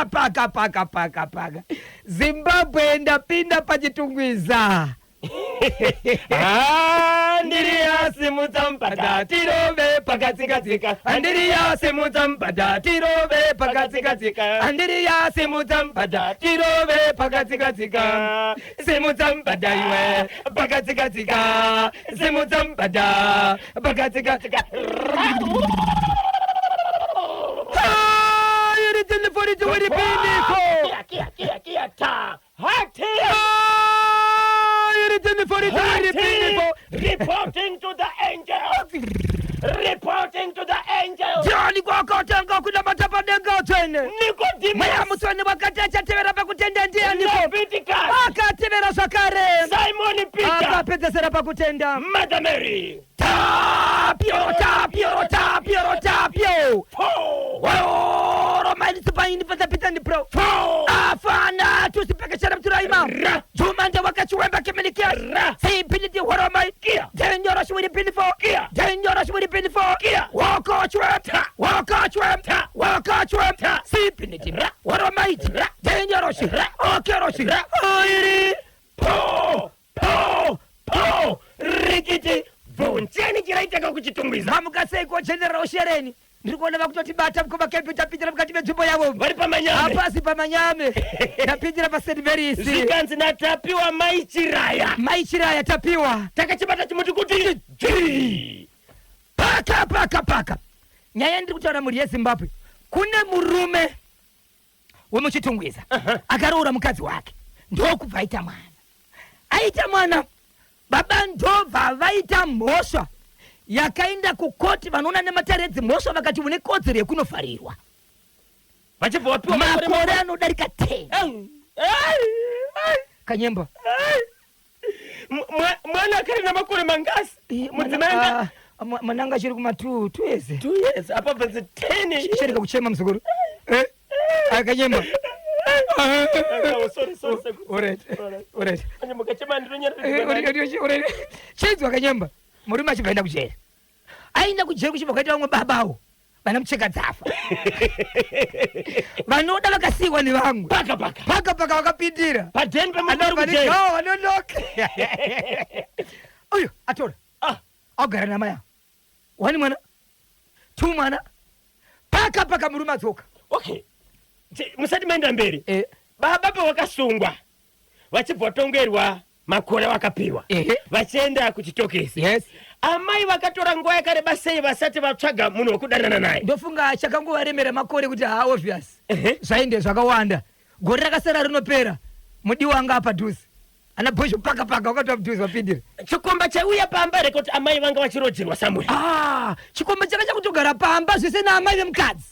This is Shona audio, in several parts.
Paka paka paka paka paka. Zimbabwe ndapinda paChitungwiza. Andiriya simudza mubhadha tirove pakatsika-tsika. Andiriya simudza mubhadha tirove pakatsika-tsika. Andiriya simudza mubhadha tirove pakatsika-tsika. Simudza mubhadha iwe pakatsika-tsika. Simudza mubhadha pakatsika-tsika. Kia, kia, kia, ta. Hati! Reporting to the angels! Reporting to the angels! Ndiani kwakatanga kunamata padenga tsvene? Nicodemus! Mweya mutsvene wakati achatevera pakutenda ndianiko? Leviticus! Akatevera zvakare. Simon Peter! Akapedzesera pakutenda. Mother Mary! Tapio, tapio, tapio, tapio. Four! Oro maini patapita ndi pro. Four! Afana tusipekeshera mturaima. Ra! Jumanja wakachiwemba kimilikia. Ra! Sipiliti horomai. Kia! Denyoro shwiri pinifo. Kia! Denyoro shwiri pinifo. Kia! Woko chwem. Ta! Woko chwem. Ta! Woko chwem. Ta! Sipiliti. Ra! Horomai. Ra! Denyoro shi. Ra! Okero shi. Ra! Oiri. Po! Po! Po! Rikiti! Bvunzeni chiraitaka kuChitungwiza. Mamuka seiko General Shereni? Ndiri kuona vakutotibata mukoma Kempi tapindira mukati menzvimbo yavo. Vari pamanyame. Hapasi pamanyame. Tapindira pa St Mary's. Zvikanzi natapiwa mai Chiraya. Mai Chiraya tapiwa. Takachibata chimuti kuti dzvi. Paka paka paka. Nyaya ndiri kutaura mhuri yeZimbabwe. Kune murume wemuChitungwiza akaroora mukadzi wake ndokubva aita mwana. Aita mwana baba ndobva vaita mhosva yakaenda kukoti vanoona nematare edzimhosva vakati une kodzero yekunovharirwa Vachibva vapiwa makore anodarika 10. Kanyemba. Mwana akari namakore mangasi? Mudzimai anga Ah, mwana anga achiri kuma 2 years. 2 years apa bvunzi 10. Chereka kuchema muzukuru. Eh? Akanyemba. Oh, sorry, sorry, sorry. Alright. Alright. Manje mukachema ndinonyara. Alright. Chinzwa Kanyemba. Murume achibva aenda kujeri. Aenda kujeri kuchibva kwaita vamwe babawo. Vana mucheka dzafa. Vanoda vakasiyiwa nevamwe. Paka paka. Paka paka vakapindira. Padeni pemunhu ari kujeri. Vanonoka. Uyu atora. Ah. Agara namai avo. One mwana. Two mwana. Paka paka murume adzoka. Okay. Musati maenda mberi. Eh. Baba pavakasungwa vachibva vatongerwa makore vakapiwa vachienda kuchitokisi. Yes. Amai vakatora nguva yakareba sei vasati vatsvaga munhu wekudanana naye? Ndofunga chakangovaremera makore kuti haa obvious. Zvainde zvakawanda. Gore rakasara rinopera. Mudiwa anga apadhuze. Ana bhozho paka paka wakati padhuze vapindira. Chikomba chaiuya pamba here kuti amai vanga vachirojerwa somewhere? Ah, chikomba changa chakutogara pamba zvese naamai vemukadzi.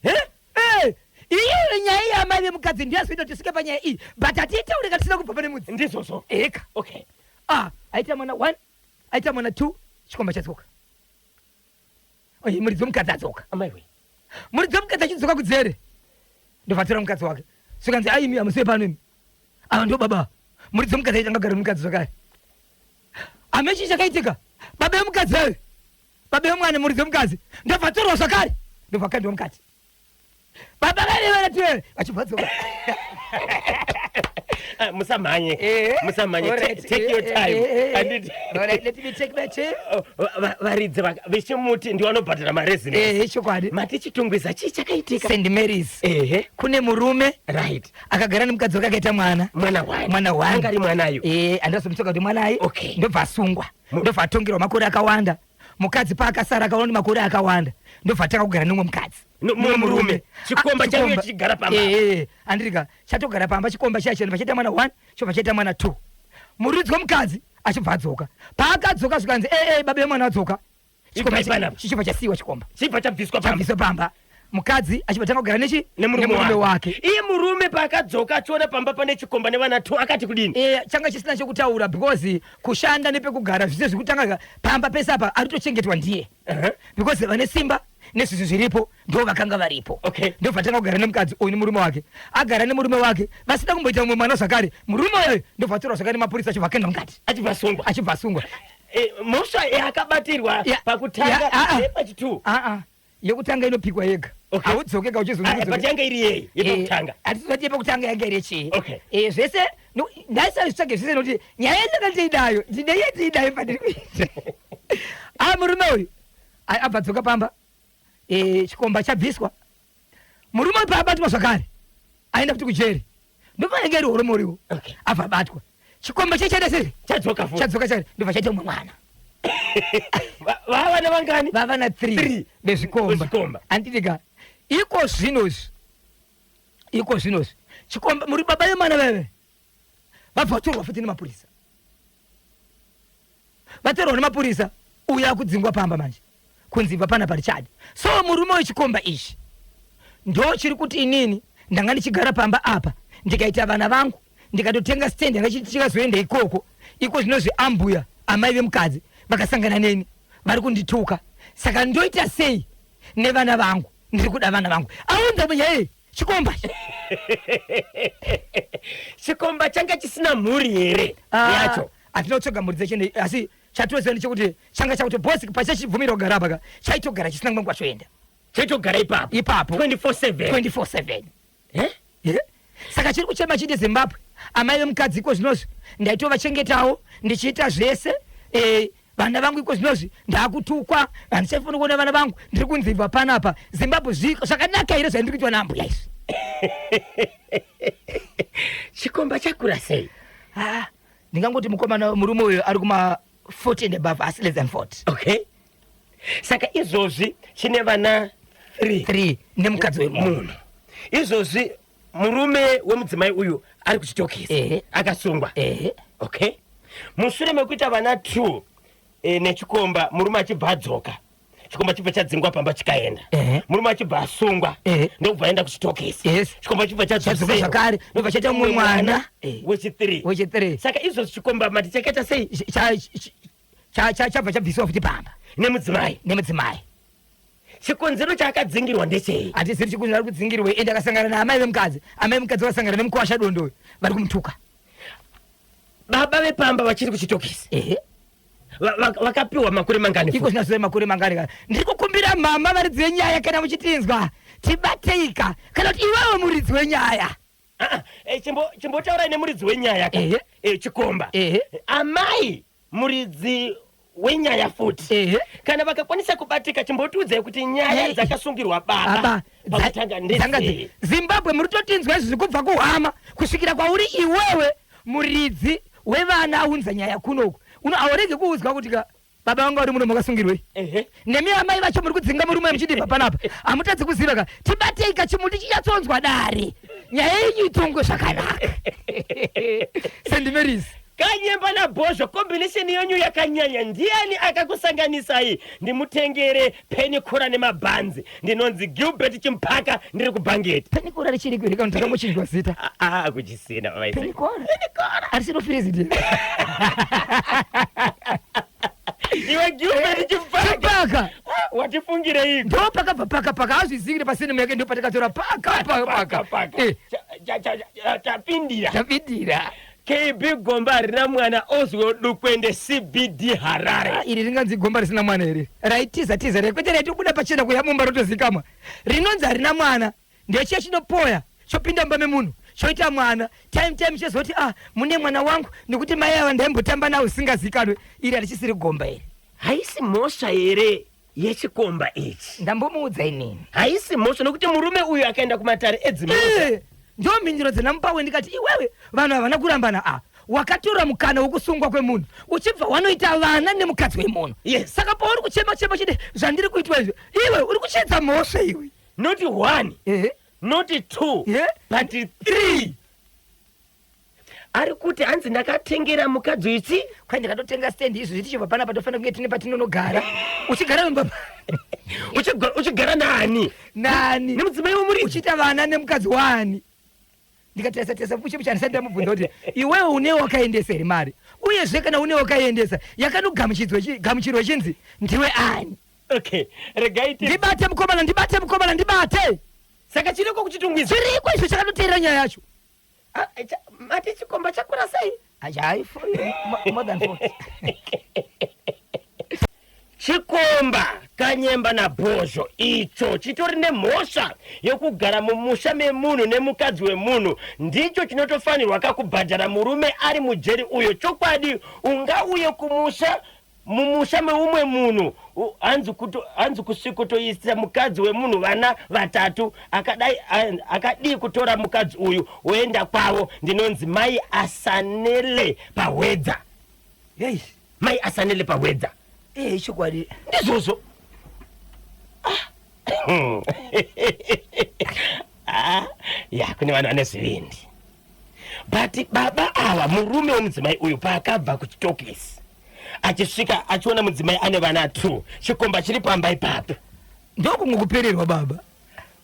Eh? Eh, iyoyo nyaya yaamai vemukadzi ndiyo yazoita kuti tisvike panyaya iyi. But hatiitaure kana tisina kubva pane mudzi. Ndizvozvo. Eka. Okay. Ah, aita mwana 1, aita mwana 2, chikomba chadzoka. Oye, muridzi wemukadzi adzoka. Amai we. Muridzi wemukadzi achidzoka kudzere. Ndobva mukadzi wake. Zvikanzi aimi hamusiye pano imi. Ava ndo baba. Muridzi wemukadzi aita angagara nemukadzi zvakare. Ame chii chakaitika? Baba vemukadzi ayo. Baba vemwana muridzi wemukadzi. Ndobva atorwa zvakare. Ndobva akandwa mukati. Baba vaive varatiwe vachibva dzoka. Ah, musamhanye. Musamhanye. Take your time. Anditi. Alright, let me take my time. Oh, varidzi vechimuti ndiwo vanobhadhara marezinesi. Chokwadi. Mati Chitungwiza chii chakaitika? St Mary's. Ehe. Kune murume Right. akagara nemukadzi wake akaita mwana. Mwana wani. Mwana wani. Anga ari mwanayo. Andazomutsoka kuti mwana ayi. Okay. Ndobva asungwa. Ndobva atongerwa makore akawanda. Mukadzi paakasara akaona kuti makore akawanda. Ndobva atanga kugara nemumwe mukadzi. Mumwe murume. Chikomba Ah, chaiye chikomba. chichigara pamba. Andirika chatogara pamba chikomba chiya chino pachaita mwana 1 chobva chaita mwana 2. Muridzi wemukadzi achibva adzoka. Paakadzoka zvikanzi baba vemwana adzoka. Chikomba Ibvai panapa. chichibva chasiyiwa chikomba. Chibva chabviswa pamba. Chabviswa pamba. Mukadzi achibva tanga kugara nechi Nemurume wake. Iye murume paakadzoka achiona pamba pane chikomba nevana 2 akati kudini? Changa chisina chekutaura because kushanda nepekugara zvise zvekutanga pamba pese apa aritochengetwa ndiye. Because vane simba nezvizvi zviripo ndo vakanga varipo. Okay. Ndobva tanga kugara nemukadzi uyu nemurume wake. Agara nemurume wake vasina kumboita mumwe mwana zvakare. Murume uyu ndobva atorwa zvakare nemapurisa achibva akaenda mukati. Achibva asungwa. Achibva asungwa. Mhosva yakabatirwa pakutanga nepachi 2. Yekutanga inopikwa yega. Okay. Haudzoke ka Ah, but yanga iri yei yepakutanga? Hatizoti yepakutanga yanga iri yechii. Okay. Zvese ndaisazvitsvage zvese nokuti nyaya yendanga ndiinayo ndineye ndiinayo pandiri kuita. A murume uyu abva dzoka pamba, chikomba chabviswa. Murume uyu paabatwa zvakare aenda futi kujeri, ndopainge iri horomoriwo. Abva abatwa, chikomba chechaita sei? Chadzoka futi. Chadzoka chari, ndobva chaita umwe mwana. Vavana vangani? Vavana 3. Three. Vezvikomba. Vezvikomba. Anditika iko zvinozvi, iko zvinozvi chikomba muri baba vemwana veve vabva vatorwa futi nemapurisa. Vatorwa nemapurisa, uyo akudzingwa pamba manje, kunzi ibva pana parichadi. So murume wechikomba ichi ndo chiri kuti inini ndanga ndichigara pamba apa, ndikaita vana vangu, ndikatotenga stand yanga chikazoenda ikoko. Iko zvinozvi ambuya, amai vemukadzi, vakasangana neni vari kundituka, saka ndoita sei nevana vangu? Ndiri kuda vana vangu. Aunza munyaya iyi chikomba. Chikomba changa chisina mhuri here? Ah, yacho? Hatina kutsvaga mhuri dzeche, asi chatoziva ndechekuti changa chakuti bosi pachachibvumira kugara apa ka, chaitogara chisina kumwe kwachoenda. Chaitogara ipapo? Ipapo. 24/7? 24/7. Eh? Eh? Saka chiri kuchema chiti Zimbabwe, amai vemukadzi iko zvinozvi ndaitovachengetawo ndichiita zvese, vana vangu iko zvinozvi ndakutukwa, handichafuni kuona vana vangu, ndiri kunzi ibva panapa. Zimbabwe, zvakanaka here zvandiri kuitwa naambuya izvi? Chikomba chakura sei? Ah, ndingangoti mukomana, murume uyu ari kuma 40 and above, asi less than 40. Okay, saka izvozvi chine vana 3? 3 nemukadzi wemunhu. Munhu izvozvi, murume wemudzimai uyu ari kuchitokisi? Ehe. Akasungwa? Ehe. Okay, mushure mekuita vana 2 nechikomba, murume achibva adzoka, chikomba chibva chadzingwa pamba chikaenda. Murume achibva asungwa. Ndokubva aenda kuchitokisi. Chikomba chibva chadzoka chadzoserwa. Zvakare, ndobva chaita mumwe mwana wechi3. Wechi3. Saka izvozvi chikomba mati chakaita sei? Chabva chabvisiwa futi pamba. Nemudzimai? Nemudzimai. Chikonzero chaakadzingirwa ndechei? Hatiziri chikonzero ari kudzingirwe, ende akasangana naamai vemukadzi, amai vemukadzi vakasangana nemukwasha dondoyo, vari kumutuka. Baba vepamba vachiri kuchitokisi? Ehe. Vakapiwa makore mangani iko futi? Zvinazove makore mangani kana? Ndiri kukumbira mama varidzi venyaya, kana muchitinzwa, tibateika, kana kuti iwewe muridzi wenyaya. Ah, ah, chimbotaurai nemuridzi wenyaya ka. Ehe. Chikomba. Ehe. Amai muridzi wenyaya futi, kana vakakwanisa kubatika, chimbotiudzai kuti nyaya dzakasungirwa baba Baba pakutanga dzanga ndedzei? Zimbabwe, muri totinzwa izvi kubva kuhama kusvikira kwauri iwewe muridzi wevana aunza nyaya kunoku uno, hauregi kuudzwa kuti ka baba vanga vari muno makasungirwei. Nemi amai vacho muri kudzinga murume muchidibva panapa, hamutadzi kuziva ka. Tibatei kachimuti chinyatsonzwa dare, nyaya yenyu itongwe zvakanaka. St Marys. Kanyemba nabhozho, combination yenyu yakanyanya. Ndiani akakusanganisai? Ndimutengere penikura nemabhanzi. Ndinonzi Gilbert Chimpaka, ndiri kubhangeti. Penikora richiri kweri kana takamochinjwa zita? Ah, kuchisina. Penikora harisino firizidi? Iwe Gilbert Chimpaka. Chimpaka. Watifungireiko? Ndo pakabva paka paka, hazvizingire pasina yake, ndo patakatora paka paka paka. Tapindira. Tapindira. KB gomba harina mwana, Oswell Dukwende, CBD, Harare. Ah, iri ringanzi gomba risina mwana here? Raitiza tiza re, kwete raitobuda pachena kuya mumba rotozikamwa. Rinonzi harina mwana ndechiya chinopoya chopinda mumba memunhu choita mwana, time time chezoti, ah, mune mwana wangu nekuti mai ava ndaimbotamba nawo singazikanwe. Iri harichisiri gomba iri. Haisi mhosva here yechikomba ichi? Ndambomuudza inini. Haisi mhosva nokuti murume uyu akaenda kumatare edzimhosva. Ndo mhinduro dzenamupawe, ndikati iwewe, vanhu havana kurambana, a wakatora mukana wekusungwa kwemunhu uchibva wanoita vana nemukadzi wemunhu. Saka pauri kuchema chema chete zvandiri kuitwa izvi, iwe uri kuchedza mhosva iwe. Not one, not two, but three. Ari kuti hanzi ndakatengera mukadzi ichi. Kwai ndakatotenga stand izvi, tichibva panapa tofanira kunge tine patinonogara. Uchigara mumba Uchigara nani? Nani? Nemudzimai wemuridzi. Uchiita vana nemukadzi wani? Ndikatarisa tarisa fuche mucha, ndisati ndamubvunza kuti iwewe une wakaendesa here mari, uyezve kana une wakaendesa, yakanogamuchirwa ichinzi ndiwe ani? Okay, regai Ndibate mukomana, ndibate mukomana, ndibate. Saka chiriko kuchitungwiza? Chiriko izvo, chakatoteerera nyaya yacho. Ah, mati chikomba chakura sei? Achai more than 40. Chikomba Kanyemba naBhozho icho chitori nemhosva yekugara mumusha memunhu nemukadzi wemunhu ndicho chinotofanirwa kakubhadhara murume ari mujeri uyo. Chokwadi ungauye kumusha mumusha meumwe munhu hanzi kuto, hanzi kusvikotoisa mukadzi wemunhu vana vatatu akadai akadii kutora mukadzi uyu woenda kwavo. Ndinonzi Mai Asanele Pahwedza. Hey. Mai Asanele Pahwedza. Eh, chokwadi. Ndizvozvo. Ah. Ah, ya kune vanhu vane zvivindi. But baba ava murume wemudzimai uyu paakabva kuchitokisi achisvika achiona mudzimai ane vana 2 chikomba chiri pamba ipapo. Ndokumwe kupererwa baba.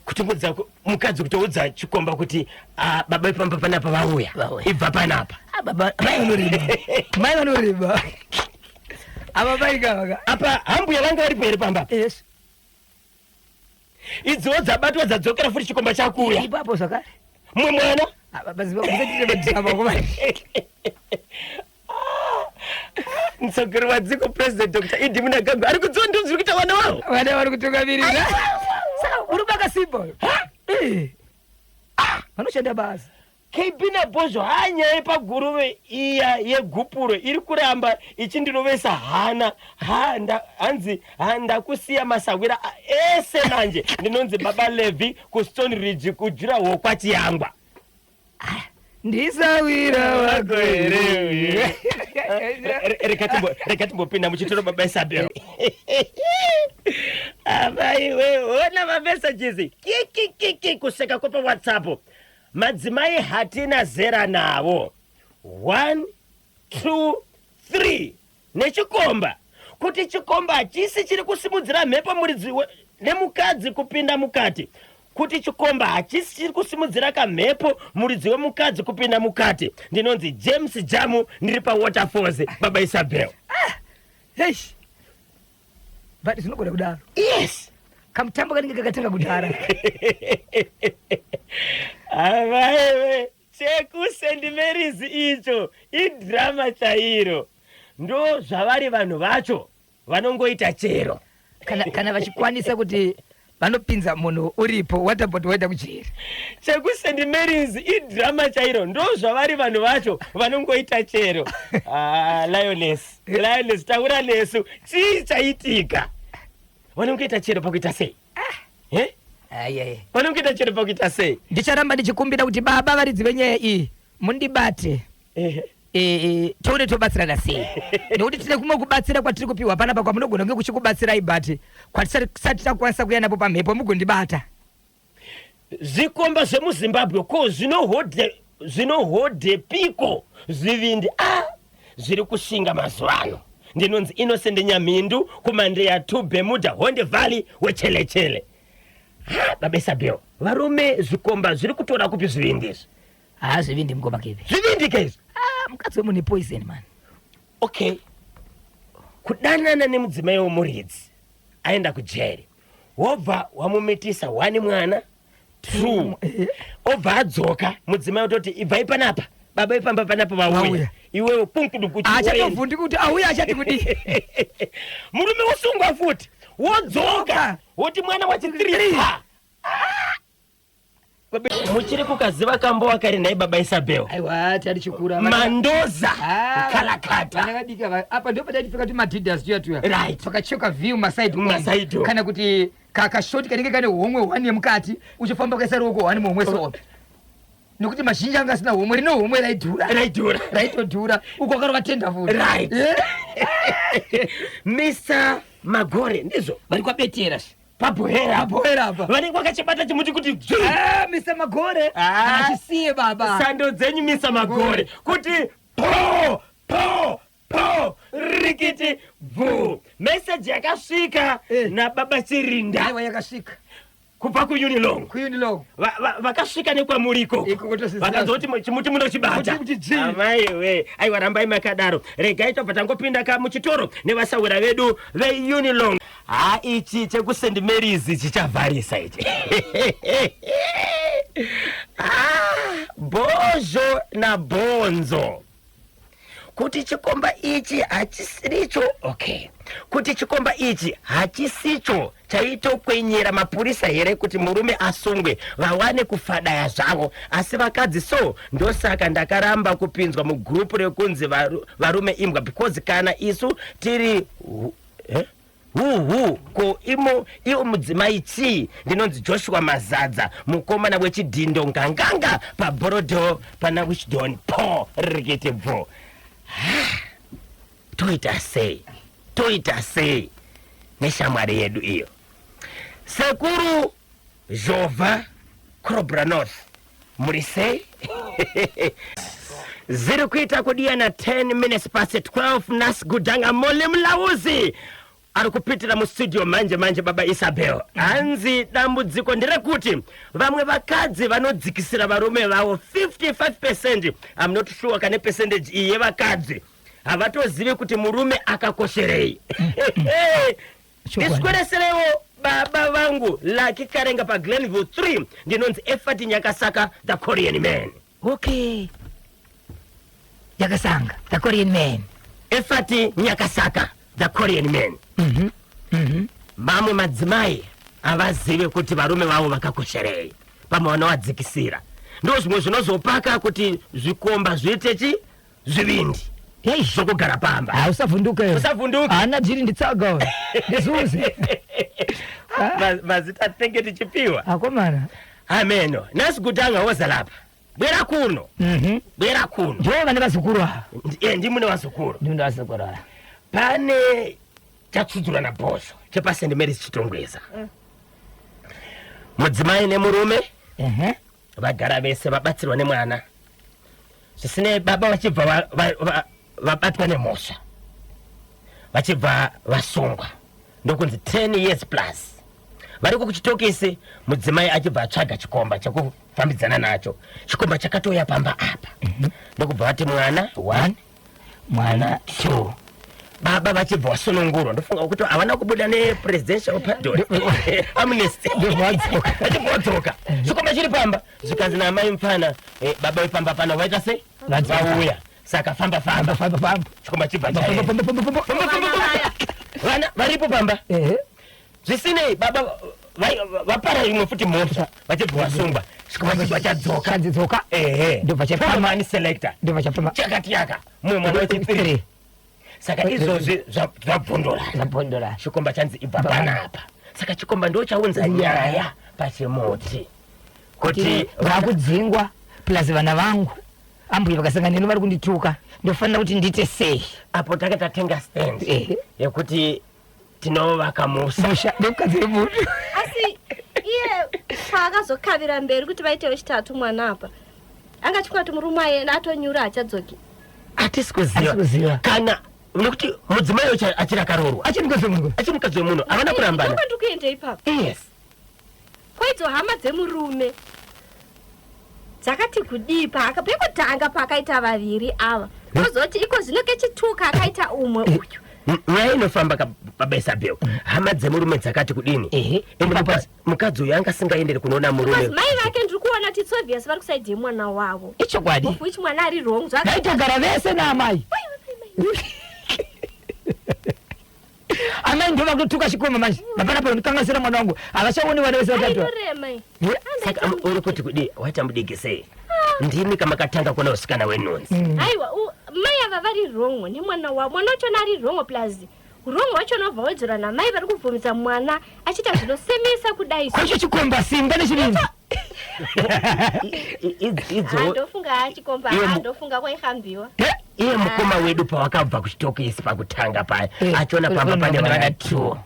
Kutongodza mukadzi kutoudza chikomba kuti ah, baba ipamba panapa vauya. Ibva panapa. Ah, baba mai vanoreba. Mai vanoreba. Ava mai kavaka. Apa hambuya vanga varipo here pamba? Yes. Idziwo dzabatwa dzadzokera futi chikomba chakuuya. Ipapo zvakare. Mumwe mwana. Ah, baba ziva kusatite madrama kuma. Mutsogeri wadziko President Dr. ED Mnangagwa ari kudziwa ndizvo zviri kuita vana vavo. Vana vari kutungamirira. Saka murume akasimba uyu. Eh. Ah, vanoshanda basa. KB naBhozho haa nyaya yepaguruve iya yegupuro iri kuramba ichindirovesa hana ha hanzi handakusiya masahwira ese manje ndinonzi baba Levi kuStone Ridge kujuraho kwaChiyangwa. Ndisawira wako here? Rega timbopinda muchitoro baba Isabel. Amaiwe, ona mamessages kikikiki kuseka kwepa WhatsApp. Madzimai hatina zera navo. 1 2 3 nechikomba kuti chikomba hachisi chiri kusimudzira mhepo muridzi nemukadzi kupinda mukati kuti chikomba hachisi chiri kusimudzira kamhepo muridzi wemukadzi kupinda mukati. Ndinonzi James Jamu ndiri paWaterfalls baba Isabel. Ah, eish. But zvinogona kudaro. Yes. Kamutambo kanenge kakatanga kudhara. Avaiwe cheku St Mary's icho idrama chairo. Ndo zvavari vanhu vacho vanongoita chero. Kana, kana vachikwanisa kuti vanopinza munhu uripo what about waita kujeri. Cheku St Mary's idrama chairo ndo zvavari vanhu vacho vanongoita chero. Ah, Lioness, Lioness taura nesu chii chaitika? Vanongoita chero pakuita sei? Ah. Eh? Aye. Vanongoita chero pakuita sei? Ndicharamba ndichikumbira kuti baba varidzi venyaya iyi mundibate. Eh. E, tione tobatsirana sei nekuti tine kumwe kubatsira kwatiri kupiwa panapa kwamunogona kunge kuchikubatsirai but kwatisati takwanisa kuya napo pamhepo mugondibata. Zvikomba zvemuZimbabwe ko zvinohodhepiko zvivindi a zviri kushinga mazuva ano. Ndinonzi Innocent Nyamhindu kuMandeya 2 Bermuda Honde Valley wechelechele. Ha baba Isabel, varume zvikomba zviri kutora kupi zvivindi izvi? Ha zvivindi mukoma Kevin. Zvivindi ke izvi? Ah, mukadzi wemunhu poison man. Okay. Kudanana nemudzimai wemuridzi aenda kujeri. Wobva wamumitisa one mwana, two. Obva adzoka mudzimai ototi ibvai panapa. Baba ipamba panapa vauya. Iwewe kunkudu kuti achatovhundi kuti auya achati kudii. Murume wosungwa futi. Wodzoka woti mwana wachi 3. Muchiri kukaziva kambo wakari nhai baba Isabel? Aiwa tari chikura. Mandoza. Kalakata. Vana vadiki ava apa ndipo pataitifika kuti madidas tuya tuya. Right. Pakacheka view maside. Maside. Kana kuti kakashoti kanenge kane homwe one yemukati uchifamba ukaisa ruoko one muhomwe so. Nekuti mazhinji anga asina homwe rine homwe raidhura. Raidhura. Raitodhura. Uko akarova tenda futi. Right. Mr Magore ndizvo. Vari kwabetera. Pabhohera. Pabhohera apa. Vanenge vakachibata chimuti kuti dzvi. Ah, Mr Magore. Ah. Achisiye baba. Sando dzenyu Mr Magore. Kuti po po po rikiti bvu. Message yakasvika na baba Chirinda. Aiwa yakasvika. Kubva kuUnilong. KuUnilong. Vakasvika nekwamuri ikoko. Vakazoti chimuti munochibata. Amai we, aiwa rambai makadaro. Regai tobva tangopinda ka muchitoro nevasawira vedu veUnilong. Ha ichi cheku St Mary's chichavharisa ichi. Ah, Bhozho naBhonzo. Kuti chikomba ichi hachisiricho, okay, kuti chikomba ichi hachisicho chaitokwenyera mapurisa here kuti murume asungwe vawane kufadaya zvavo? Asi vakadzi so, ndosaka ndakaramba kupinzwa mugurupu rekunzi varume imbwa, because kana isu tiri eh? Huhu ko imo iwo mudzimai chii? Ndinonzi Joshua Mazadza, mukomana wechidhindo nganganga pabhorodho pana Wishdon po rikiti bvo. Toita sei, toita sei neshamwari yedu iyo? Sekuru Zhovha, Crobra North, muri sei? Ziri kuita kudiyana 10 minutes past 12. Nas Gudanga Mole Mulauzi ari kupitira mustudio manje manje. Baba Isabel, hanzi dambudziko nderekuti vamwe vakadzi vanodzikisira varume vavo 55%. I'm not sure kane percentage iyi yevakadzi havatozivi kuti murume akakosherei. Ndiswereserewo baba vangu Laki Karenga paGlenville 3. Ndinonzi Efati Nyakasaka, the Korean man. Okay, Yakasanga, the Korean man. Efati Nyakasaka, the Korean man. Mamwe madzimai havazive kuti varume vavo vakakosherei, pamwe vanovadzikisira. Ndo zvimwe zvinozopaka kuti zvikomba zviite chi zvivindi Hey. zvokugara pamba. Ha, usavhunduke. Usavhunduke. Haana jiri, nditsaga ndizuze. Mazita tinenge tichipiwa. Akomana. Ameno nasi kutanga woza lapa, bwera kuno. Bwera kuno. Ndo vane vazukuru ava. Ndimune vazukuru. Ndimune vazukuru ava. Pane chatsudzura nabhosvo chepaSt Marys Chitongweza. Mudzimai nemurume vagara vese, vabatsirwa nemwana. Zvisinei, baba vachibva vabatwa nemhosva, vachibva vasungwa, ndokunzi 10 years plus variko kuchitokisi. Mudzimai achibva atsvaga chikomba chekufambidzana nacho. Chikomba chakatouya pamba apa, ndokubva vati mwana 1, mwana 2. Baba vachibva vasunungurwa. Ndofunga kuti havana kubuda nepresidential pardon, amnesty. Ndobva vadzoka. Vachibva vadzoka, chikomba chiri pamba. Zvikanzi namai mufana, baba vepamba pano vaita sei? Vadzoka. Vauya, saka famba famba. Famba famba. Chikomba chibva famba chaenda. famba famba famba. Famba, famba, famba. Vana varipo pamba. Zvisinei, baba vapara imwe futi mhosva, vachibva vasungwa. Chikomba chibva chadzoka. Chanzi dzoka. Ehe. Ndobva chapama. Mani selector. Ndobva chapama. Chakati yaka mumwe mwana wechipiri. Saka izvozvi zvabvondora. Zvabvondora. Chikomba chanzi ibva panapa. Saka chikomba ndo chaunza nyaya pachimuti kuti Vakudzingwa plus vana vangu, ambuya vakasangana neni vari kundituka, ndofanira kuti ndiite sei? Apo taka tatenga stand yekuti tinovaka musa. Musha nemukadzi wemunhu. Asi iye paakazokavira mberi kuti vaite wechitatu mwana apa, angachikwa kuti murume aye atonyura, hachadzoki? Hatisi Hatisi kuziva. Kuziva. Kana nekuti mudzimai wacho achiri akaroorwa. Achiri mukadzi wemunhu. Achiri mukadzi wemunhu, havana kurambana. Ndoko ndikuenda ipapo. Kwaidzo hama dzemurume dzakati kudii pekutanga paakaita vaviri ava, kozoti iko zvino kechituka akaita umwe uyu? Nyaya inofamba baba Isabel, hama dzemurume dzakati kudini? Ende mukadzi uyu anga asingaenderi kunoona murume. Because mai vake ndiri kuona kuti it's obvious vari kusaidhi yemwana wavo. Ichokwadi. Of which mwana ari wrong. Vaitogara vese naamai. Amai ndo vakutotuka chikomba manje, vapanapo ndikanganisira mwana wangu, havachaoni vana vese vatatu. Ainorema. Saka uri kuti kudii? Waita mudiki sei? Ndimi kamakatanga kuona usikana wenhunzi. Aiwa, mai ava vari wrong nemwana wavo. Mwana wachona ari wrong, plus wrong wachona wabva wedzera namai vari kubvumidza mwana achiita zvinosemesa kudai. Kwacho chikomba simba nechivindi. Idzo Ndofunga achikomba. Iwe Ndofunga kwaihambiwa. Iye mukoma wedu pawakabva kuchitokisi pakutanga paya, achiona pamba pane vana two.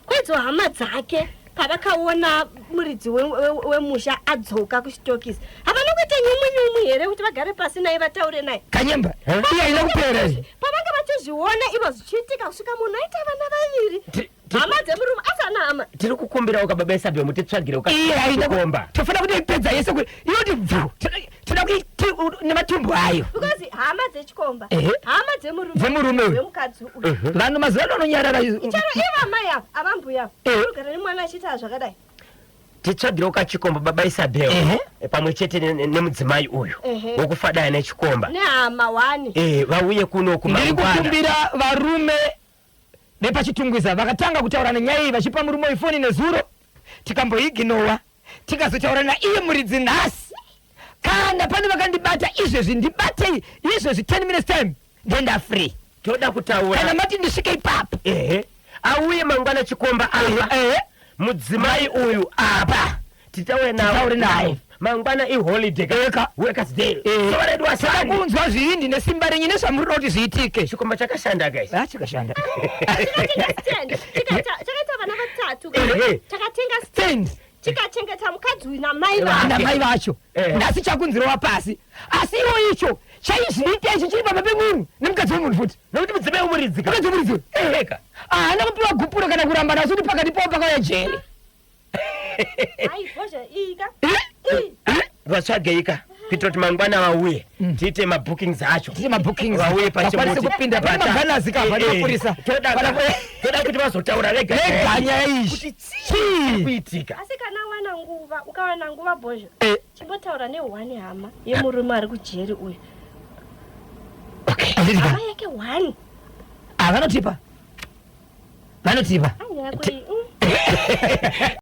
Kwedzo hama dzake pavakaona muridzi wemusha adzoka kuchitokisi, havana kuita nyumwi nyumwi here kuti vagare pasi naye vataure naye? Kanyemba iye haina kupera iyi. Pavanga vachizviona ivo zvichiitika kusvika munhu aita vana vaviri, hama dzemurume asi ana hama. Tiri kukumbirawo kababa Isabel, mutitsvagire Iye haina ukakomba. Tofanira kuti ipedza yese kuti inoti bvu, toda nematumbu ayo. Because hama dzechikomba, hama dzemurume, Dzemurume uyu. wemukadzi uyu. Vanhu mazuva ano anonyarara. Chero ivo amai ava, avambuya ava, kugara nemwana achiita zvakadai. Titsvagirewo kachikomba baba Isabel. Ehe. Pamwe chete nemudzimai uyu Ehe. wokufadaya nechikomba. Nehama wani. Vauye kuno Ndiri kumangwana. kukumbira varume vepaChitungwiza vakatanga kutaura nenyaya iyi vachipa murume uyu foni nezuro, tikamboiginowa, tikazotaura naiye muridzi nhasi. Kana pane vakandibata izvezvi, ndibatei izvezvi, 10 minutes time ndenda free. Toda kutaura. Kana mati ndisvike ipapo. Ehe, auye mangwana chikomba apa, mudzimai uyu apa, titaure nawo. Titaure naye. Mangwana iholiday. Eka. Workers day. Eh. Zuva redu wasani. Kunzwa zvihindi nesimba renyu nezvamuri kuti zviitike. Chikomba chakashanda, guys. Ah, chakashanda. Chikatenga stand. Chakaita vana vatatu. Ehe. Chakatenga stand. Stand. Chikachengeta mukadzi uyu namai vake. Namai vacho. Eh. Nhasi chakunzirowa pasi, asi iwo icho chaizviita ichi chiri pamba pemunhu nemukadzi wemunhu futi. Nokuti mudzimai womuridzika. Mukadzi wemuridzi. Eheka. Haana kupiwa gupuro kana kuramba naso kuti pakati pavo pakauya jeri. Ai, bhozha ika. Vatsvageika kuitira kuti mangwana vauye, tiite mabookings acho. Tiite mabookings. Vauye. Vakwanise kupinda. Pane maganasi kavha nemapurisa. Toda kuti vazotaura vega. Vega nyaya iyi. Kuti Chii? chii kuitika. Asi kana wana nguva, ukawana nguva, bhozha, Eh. chimbotaura nehwani hama yemurume ari kujeri uyu. Okay. Hama yake hwani. Ah, vanotipa, vanotipa. Anyaya yako iyi.